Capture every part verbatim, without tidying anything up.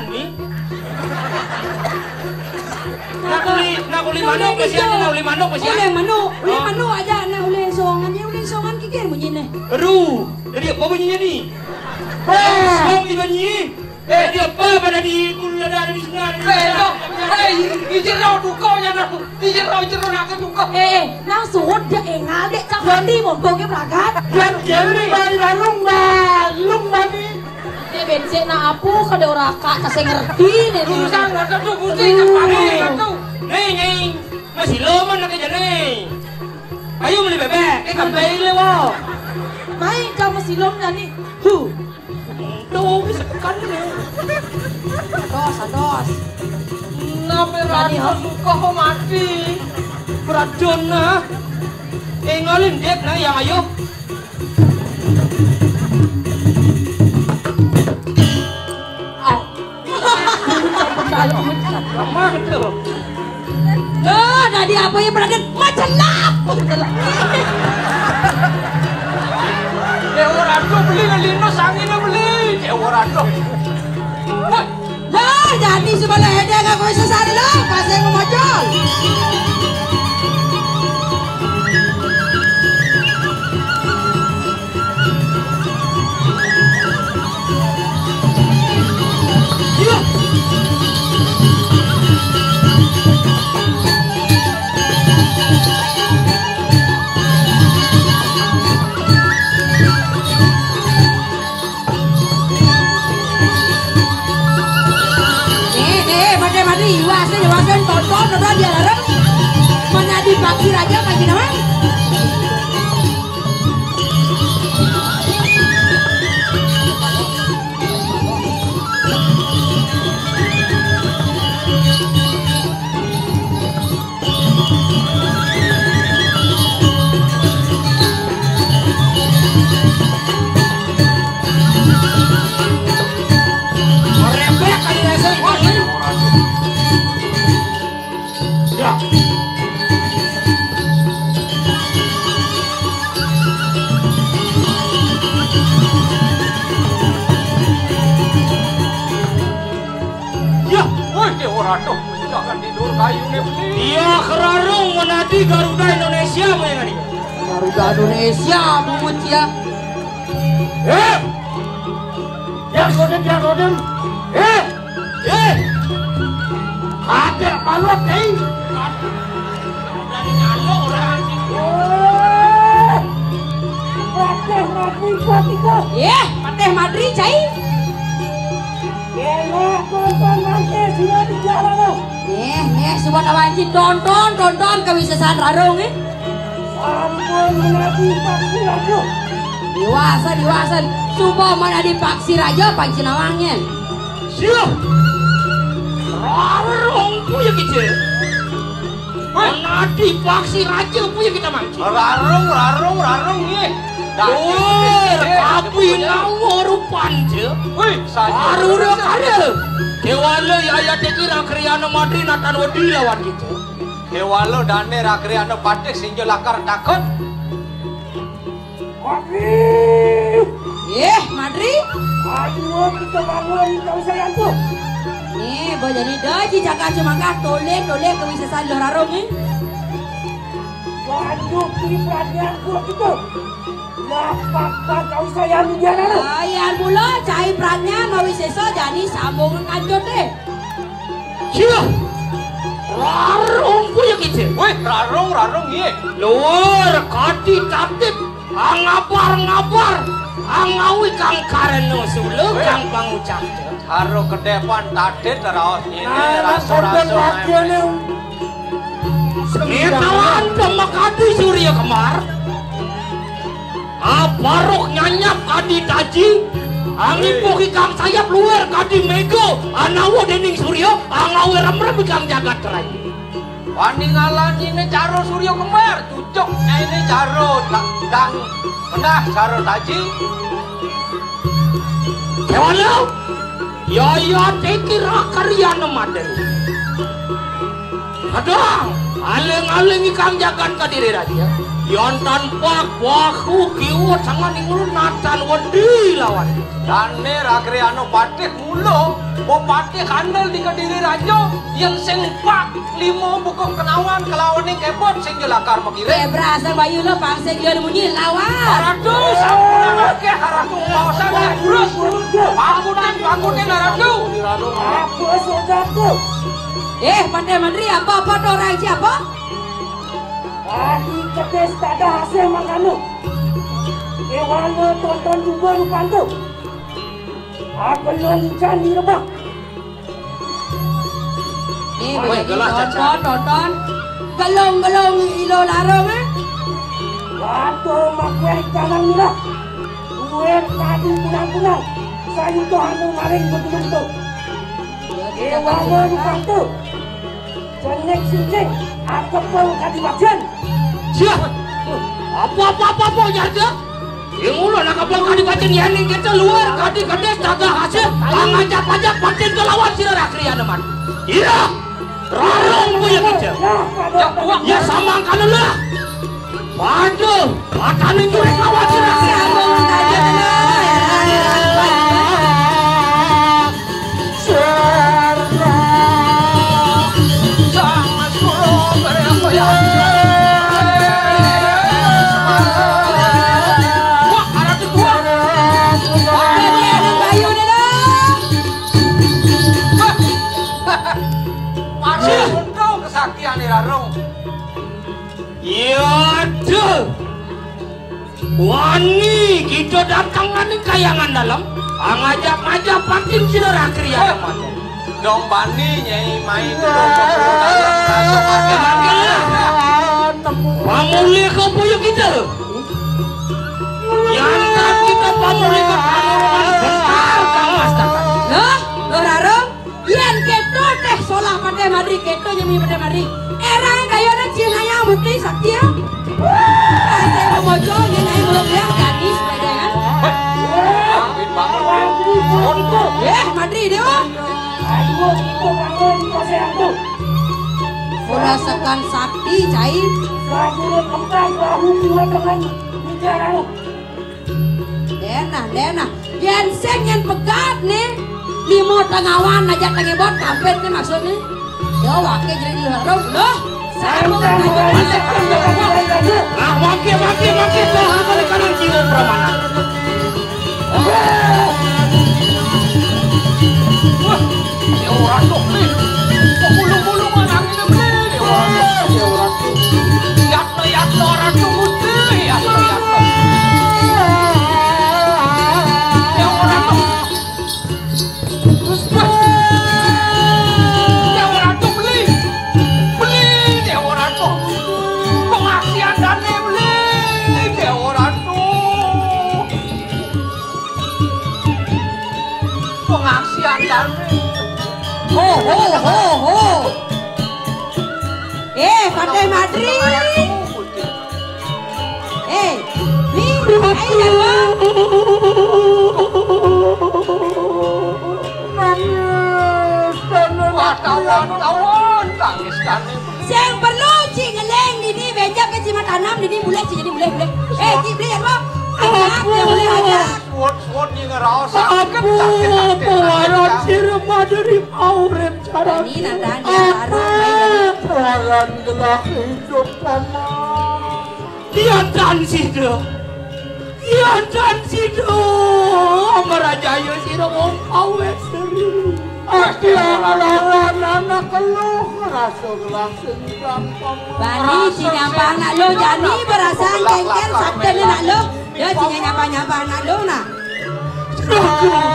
Ni. Nak uli, nak uli manuk kesian, nak uli manuk kesian. Uli manuk, uli manuk aja, nak uli songan, ya uli songan kikir bunyi nih. Ru, jadi apa bunyinya ni? Song di bunyi. Eh, dia apa pada di kulit ada di sini? Eh, no. Eh, di jero duko ya, no. Di jero, jero nak ke duko. Eh, nang suhut dia engal dek cak mandi montong ke beragat. Dan dia ni bari balung, balung mandi. Dia becek nak apa kada orang kak, tak saya ngerti nih. Urusan ngerti tu, gusti, cepat ni tu. Nih, nih. Masih lo mana kerja nih? Ayo beli bebek. Eh, sampai le wo. Main kau masih lo nih. Hu. Tuh, bisa tekan ini. Ados, ados. Napa rasa suka kok mati? Beradon nah. Eh, ngalin dek nah yang ayo. Au. Lemah tuh. Loh, tadi apa yang berada? Macelap. Dewa Ratu beli ngelino sangine beli. Dewa Ratu. Wah, dah jadi sebelah ada nggak bisa sari lo, pas saya mau mojol. Eh, eh, mati, mati, iwas, iwas, tonton, tonton, dia larang. Mana di Paksi Raja, Pak Jinawang? Merepek kali rasa. Ya. Ya, woi, Dewa Ratu, jangan tidur kayu nih. Iya, kerarung menadi Garuda Indonesia, mau yang ini. Garuda Indonesia, mau ya. Eh, Yang Godin, yang Godin. Eh, eh. Ada malu, eh. Patih Madri, Pak, Iko. Yeh, Patih Madri, cai. Kena tonton nanti sudah di jalan, oh. Nih, nih, sudah kawan cin tonton, tonton kewisesan rarung, eh. Ampun, mengaku Paksi Raja. Diwasa, diwasa. Suba mana di Paksi Raja, panci nawangnya. Siuh. Rarung punya kita. Menadi Paksi Raja punya kita manci. Rarung, rarung, rarung, ye. Woi, tapi nawa rupan je. Woi, saja. Baru dah ada. Kewala ya, ya, teki Rakriana Madri natan wedi lawan kita. Kewala dane Rakriana Patih sinjo lakar takut. Madri. Eh, Madri. Ayo kita bangun, nggak usah yang tuh. Nih, bo jadi doji jaga cemangga, toleh, toleh, kewisesan lo rarung, eh. Waduh, ini perhatian gua gitu. Lah, papa, nggak usah yang dia, nana. Ayan mula, cai pratnya, mawiseso, jani sambung lanjut deh. Siuh. Rarung punya kita. Weh, rarung, rarung, iya. Luar kati tatip. Angabar-ngabar. Angawi kang kareno sulu, weh, kang pangucap. Haro kedepan tatit raos ini, nah, raso-raso. Semetawan pemakadi Surya Kembar. Aparok nyanyap kadi taji, angipuh ikang sayap luar kadi mega, anawa dening surya, angawe remrem ikang jagat rai. Paningalan ini caro surya kembar, cucuk ini caro ta-, dang, menah caro taji. Kewala, yaya teki rakariana maden. Kadang, aling-aling ikang jagat kadiri raja. Yan tanpa bahu kiwat sangan ingulun natan wedi lawan. Dané ragriyana patih mula, ba patih andel di Kediri Raja, yén sing pak lima buka kenawan kalawaning kebot sing ja lakar makiré. Eh, brasa bayu lo pang sing liur munyi lawan. Ratu, sampunang akéh, Ratu, paosan yang burus. Pangkutin, pangkutin, Ratu. Apa saudaraku? Eh, Patih Madri, apa-apa to orang siapa? Adi kedis tak ada hasil mangkanu. Déwana tonton juga rupantu. Aku loncan di rebah. Nih, woi, beda gelah, tonton, Caca. Tonton. Gelong-gelong ilo larung, eh. Waduh, makuai tanang murah. Duit tadi punang-punang. Sayuto anu maring betul-betul. Déwana rupantu. Jenek sing akepel kadi wajan. Siap. Apa, apa, apa, apa, ya, ya? Yang mula nak kepel kadi wajan, ya, ning kita luar, kadi kedis, dagang hasil, ngajak-ngajak, pancen kelawan sira ragriyana, man. Iya. Rarong ku ya kita. Ya, buah. Ya, samangkana lah. Waduh, matane nyuwek awak sira. Masih untung kesaktian Rarong. Iya, aduh. Wani kita datanganing kayangan dalam, ngajak-ngajak pancen sira ragriyana. Dong bani Nyai mai dulu. Pamulih ka boya kita. Yan tak kita pamulih ka kanurunan bentar kang mastaka. Loh, Loh Rarung, yén kéto téh solah Patih Madri, kéto nyemi Patih Madri. Érang kayana cing hayang bukti sakti ya. Kasih pemocong, yén ayo muluk ya, gadis, ya kan? Wih, bangun, bangun. Eh, Madri, Déwa. Merasakan sakti, cai. Denah, denah. Yén sing yén pegat nih, lima tengawan aja tengebot kampit nih maksudnya. Ya, waké jadi di harum. Loh, sama. Nah, waké, waké, waké, tuh, apa nih kanan kiri pramana? Wah, ya orang tuh nih. Kok bulu-bulu mana ini nih? Ya orang tuh, ya orang tuh. Yatno, yatno, orang tuh mesti. Yatno, yatno. Ya orang tuh. Wah. Ya orang tuh beli. Beli, ya orang tuh. Pengaksian dane beli. Ya orang tuh. Pengaksian dane. Ho, ho, ho, ho. Eh, Patih Madri. Eh, ni, ai jawa. Nangis, nangis. Wah, tawon, tawon, nangis, nangis. Sing perlu ci ngeling dini, bénjang ke ci mah tanam dini, boleh ci jadi, boleh, boleh. Eh, ci beli ya, Bang. Anak, ya boleh aja. Suwun-suwun nyi ngraos sakit, sakit, sakit, sakit, sakit. Sira maderi paurip cara. Ini nadanya baru, main. Apa? Lawan gelah hidup paman. Diantan sida. Diantan sida. Amarajaya sira wong awet seri. Aku lawan anak keluh rasa gelah sing gampang. Bani, ci nyampang nak lo, jani berasan kengken sabdane nak lo. Ya, ci nyapa-nyapa anak lo nah. Sira,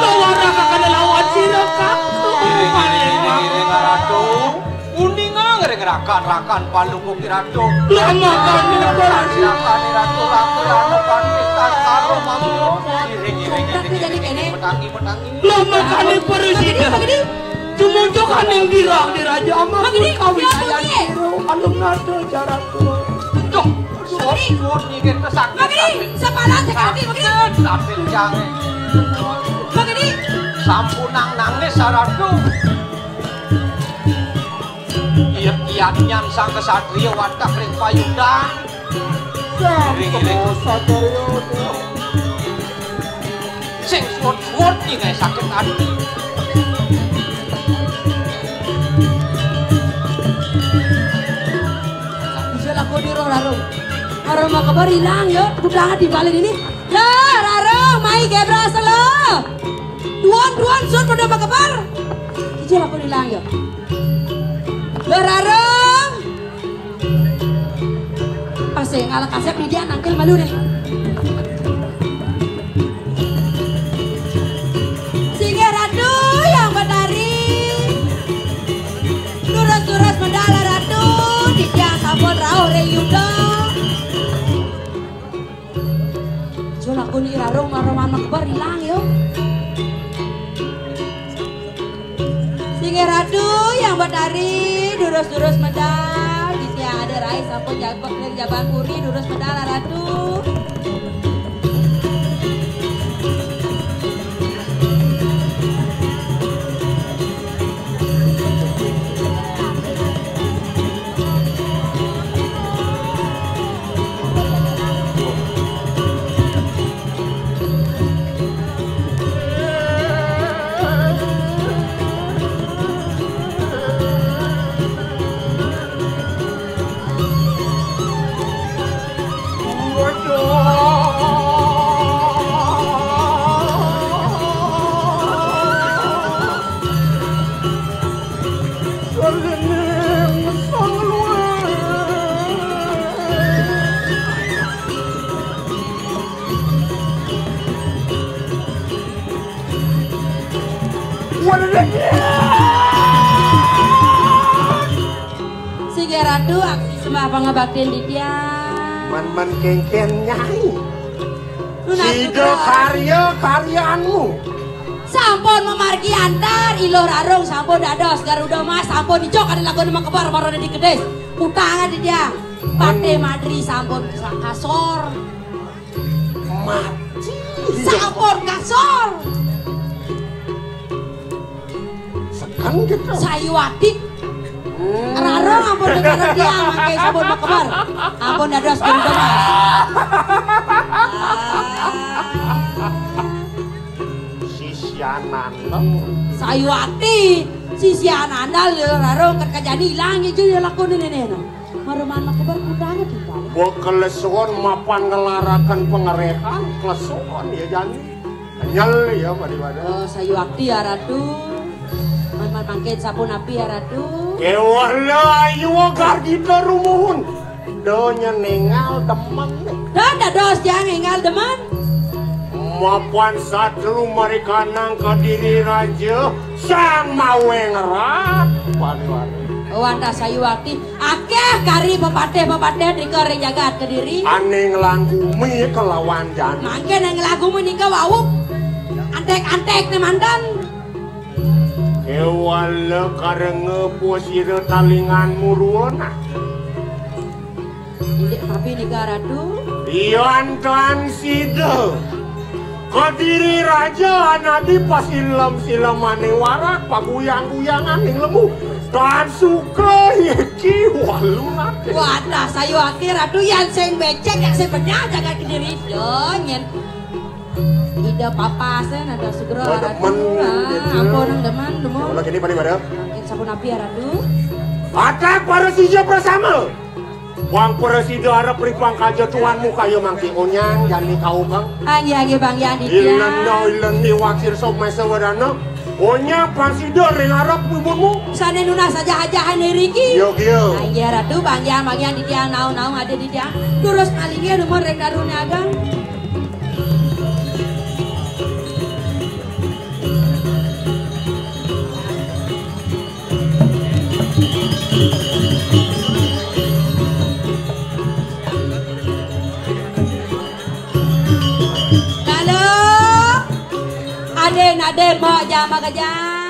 lawan kakane lawan sira, Kak. Iring, iring, iring, Ratu. Uninga ngering rakan-rakan palungguh Ratu. Lama kami berhasil. Rakan Ratu, rakan, rakan, rakan, karo mampu. Iring, iring, iring, iring, iring, metangi, metangi. Lama kali presiden. Cuma jokan yang dirah di Raja Amat. Kawin ayah sira, alun nada jarakku. Duh. Suwun, suwun, niki sakit, Magedi, sakit. Sepalan sakit, Magedi. Sakit, sakit, jangan. Magedi. Sampunang nangis, Ratu. Iya, iya, nyan sang kesatria watak ring payudan. Iring, iring. Sang kesatria. Ih, kayak sakit hati. Bisa laku di roh raro. Raro makeber ilang ya, udah di balik ini. Lah, raro, mai gebra selo. Duan, duan, sun pada makeber. Bisa laku ilang ya. Lah, raro. Pas ya, ngalah kasep di dia nangkil malu deh. Singgih Ratu yang betari. Durus-durus medal Ratu, di dia sampun rauh ring yuda. Jo lakun irarung maroman makeber ilang yo. Singgih Ratu yang betari, durus-durus medal, bisa ada rai sampun jabek ring jaban puri, durus medal Ratu. Singgih Ratu, aksi sembah pangabaktin titiang. Man-man kengken nyai. Nunas sida sugra karya karyanmu. Sampun mamargi antar, Iluh Rarung sampun dados Garuda Mas, sampun ijok ada lagu nama kebar marana di kedis. Utang titiang. Patih Madri sampun kasor. Mati. Sampun kasor. Seken gitu. Sayuwati. Hmm. Rarung ampun negara dia mangke sampun makebar. Ampun dados Garuda Mas. Sisyanandal. Sayuwati, sisyanandal ya Rarung ket kajani ilang aja ya lakune nene. Maruman makebar kudane timpal. Mbok klesuan mapan ngelaraken pangerehan, klesuan ya jani. Nyel ya padipada. Oh, sayuwakti ya Ratu. Man-man mangkin sapunapi ya Ratu. Kewala ayu gargita rumuhun. Donya ningal demen. Dan dados jang ningal demen. Mapan satru marikanang Kediri Raja sang mawe ngerat. Padipada. Oh, wantah sayuwakti. Akeh kari pepatih-pepatih rika ring jagat Kediri. Ane ngelah gumi kelawan jani. Mangke ane ngelah gumi nika wau. Antek-antek ne manten. Kewala karenga pusira talingan murwana. Indik papi nika Ratu. Yantan sida. Kediri Raja anadi pasilem-silemane warak, paguyang-guyangan ning lembu. Tan suka iki walunate. Wadah sayuwakti Ratu, yan sing becek, yan sing benyah jagat Kediri. Yo, nyen. Ida papase nada sugra. Oh, Ratu. Demen, ah, gitu. Ampun, nang demen, demen. Kalau gini pada pada. Mangkin sapunapi ya Ratu. Atak para sija prasama. Wang prasida arep ripang kaja tuanmu kaya mangke onyang jani kaugeng. Anggih, anggih, Bang Yan, Ditya. Ilenda, ilendi waksir somesa wadana. Onyang prasida ring arep pupunmu. Sane nunas aja-ajahan iriki. Yo, yo. Anggih, Ratu, Bang Yan, Bang Yan, Ditya, naung-naung ada Ditya. Terus malingnya rumah ring darune agang. Halo. Aden, aden, mau jam apa jam?